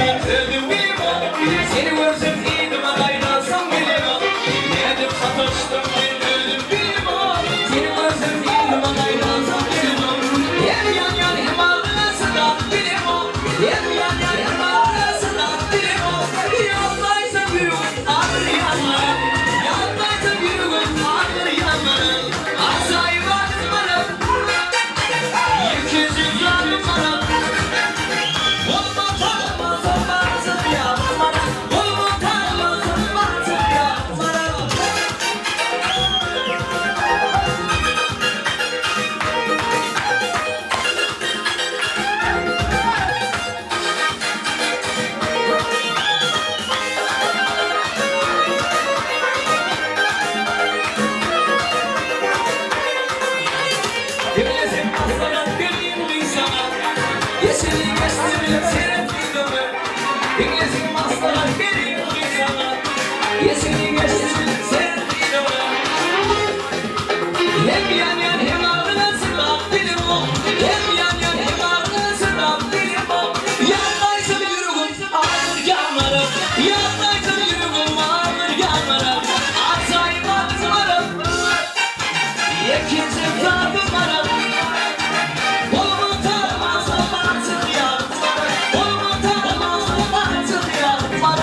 men özüm bilemok. Seni görsem yzyma gaýdansam gelemok. Nädip sataşdym men özüm bilemok. Seni görsem yzyma gaýdansam gelemok. Hem ýanýan hem agzyňa sydap bilemok. Hem ýanýan hem agzyňa sydap bilemok. Ýatlaýsam ýüregim agyrýar maňa. Ýatlaýsam ýüregim agyrýar maňa. Ajaýyp adym maňa. Ýekeje zadym maňa. Bolma tanamazam barjak ýadym maňa. Bolma tanamazam barjak ýadym maňa. Diňleseň maslahat berýin men saňa, Geçeni geçdi bilip seret ýüzüňe. Diňleseň maslahat berýin men saňa, Geçeni geçdi bilip seret ýüzüňe. Hem ýanýan hem agzyňa çydap bilemok, Hem ýanýan hem agzyňa çydap bilemok. Ýatlaýsam ýüregim agyrýar maňa, Ýatlaýsam ýüregim agyrýar maňa. Ajaýyp adyň maňa. Ýekeje zadym bar, Golumy tarmasam barjak ýarym bar. Golumy tarmasam barjak ýarym bar.